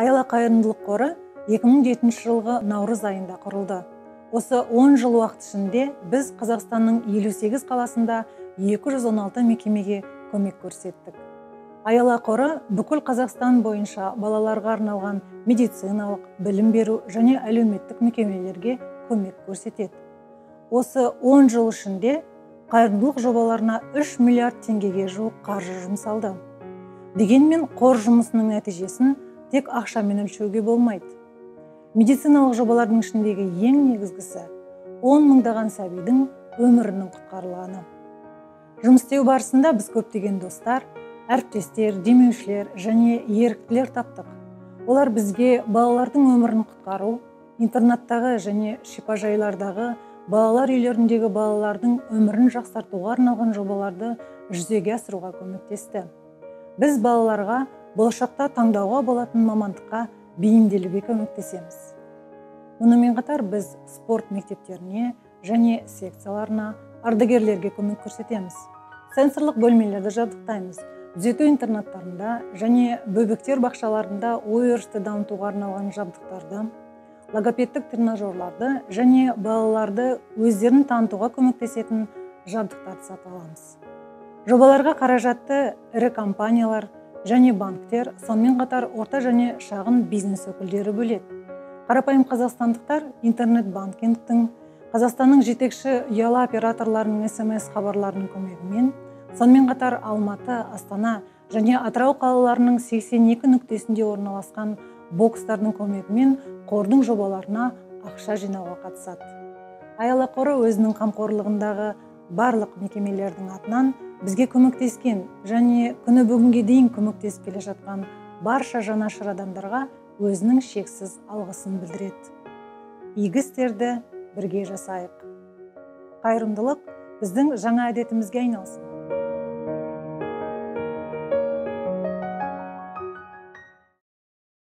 Аяла қайырымдылық қоры 2007 жылғы наурыз айында құрылды. Осы 10 жыл уақыт ішінде біз Қазақстанның 58 қаласында 216 мекемеге көмек көрсеттік. Аяла қоры бүкіл Қазақстан бойынша балаларға арналған медициналық, білім беру және әлеуметтік мекемелерге көмек көрсетеді. Осы 10 жыл ішінде қайырымдылық жобаларына 3 миллиард теңгеге жуық қаржы жұмсалды. Дегенмен қор жұмысының нәтижесін тек ақшамен өлшеуге болмайды. Медициналық жобалардың ішіндегі ең негізгісі 10 мыңдаған сәбидің өмірінің құтқарылғаны. Жұмыс істеу барысында біз көптеген достар, әріптестер, демеушілер және еріктілер таптық. Олар бізге балалардың өмірін құтқару, интернаттағы және шипажайлардағы балалар үйлеріндегі балалардың өмірін жақсартуға арналған жобаларды жүзеге асыруға көмектесті. Біз балаларға болашақта таңдауға болатын мамандыққа бейімделуге көмектесеміз. Мұнымен қатар біз спорт мектептеріне және секцияларына, ардагерлерге көмек көрсетеміз. Сенсорлық бөлмелерді жабдықтаймыз. Түзету интернаттарында және бөбектер бақшаларында ой-өрісті дамытуға арналған жабдықтарды, логопедтік тренажерларды және балаларды өздерін танытуға көмектесетін жабдықтарды сатып аламыз. Жобаларға қаражатты ірі компаниялар және банктер, сонымен қатар орта және шағын бизнес өкілдері бөледі. Қарапайым қазақстандықтар интернет-банкингтің, Қазақстанның жетекші ұялы операторларының СМС хабарларының көмегімен, сонымен қатар Алматы, Астана және Атырау қалаларының 82 нүктесінде орналасқан бокстардың көмегімен қордың жобаларына ақша жинауға қатысады. Аяла қоры өзінің қамқорлығындағы барлық мекемелердің атынан бізге көмектескен және күні бүгінге дейін көмектесіп келе жатқан барша жанашыр адамдарға өзінің шексіз алғысын білдіреді. Игі істерді бірге жасайық. Қайырымдылық біздің жаңа әдетімізге айналсын.